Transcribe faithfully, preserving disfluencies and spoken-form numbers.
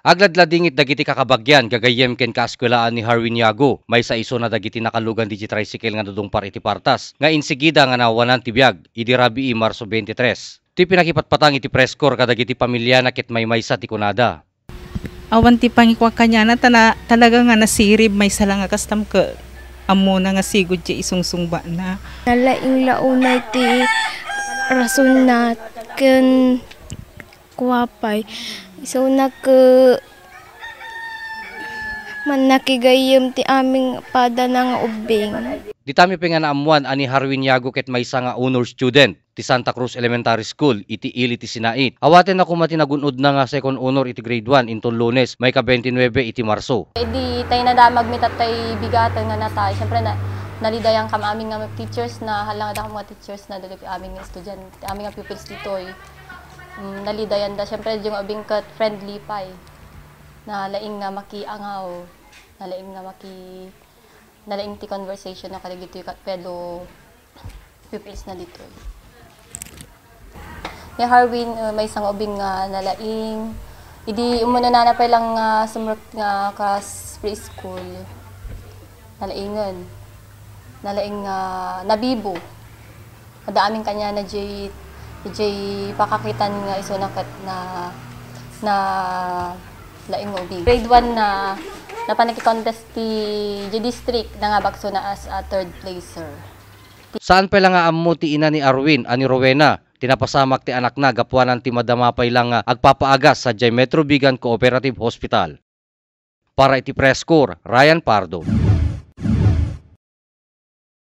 Agladladingit dagiti kakabagian gagayyem ken kaeskuelaan ni Harwin Yago, maysa isuna dagiti nakalugan iti tricycle nga nadungpar iti partas nga insigida nga naawanan ti biag idi rabii Marso twenty-three. Ti pinakipatpatang iti press corps kadagiti pamiliana ket maymaysa ti kunada. Awan ti pangikuak kaniana, ta na-, talaga nga nasirib, maysa la nga kastam ket ammona nga sigud ti isungsungbana. Nalaing la unay ti rasonna ken kuapay. Isuna ket mannakigayyem ti amin padana nga ubbing. Ditami pay nga naammuan a ni Harwin Yago ket maysa nga honor student ti Santa Cruz Elementary School iti ili ti Sinait. Awatenna koma ti nagun-odna nga second honor iti grade one inton Lunes, maika twenty-nine iti Marso. Idi tay nadamag mi tattay bigaten nga natay, siyempre na, nalidayan kam amin nga teachers na, hala nga damo nga teachers na dagiti amin nga estudiante, amin nga pupils ditoy. Mm, nalidayan da, siyempre, di nga ubing ket friendly pay. Nalaing nga makiangaw, nalaing nga maki-, nalaing ti conversation na kadagitoy kat-, fellow pupils na ditoy. Ni Harwin, uh, maysa nga ubing nga nalaing. Idi umunana pay lang nga sumrek nga kas preschool, nalaingen. Nalaing nga nabibo. Kada amin kaniana jay, jay pakakitan nga isuna ket na, na laing nga ubing. Grade one na, napanakicontest ti, jay district, nangabak isuna as a third placer. Saan pay la nga ammo ti ina ni Arwin a ni Rowena ti napasamak ti anakna gapuanan ti madama pay la nga agpapaagas sadiay Metro Vigan Cooperative Hospital. Para iti Press Corps, Ryan Pardo.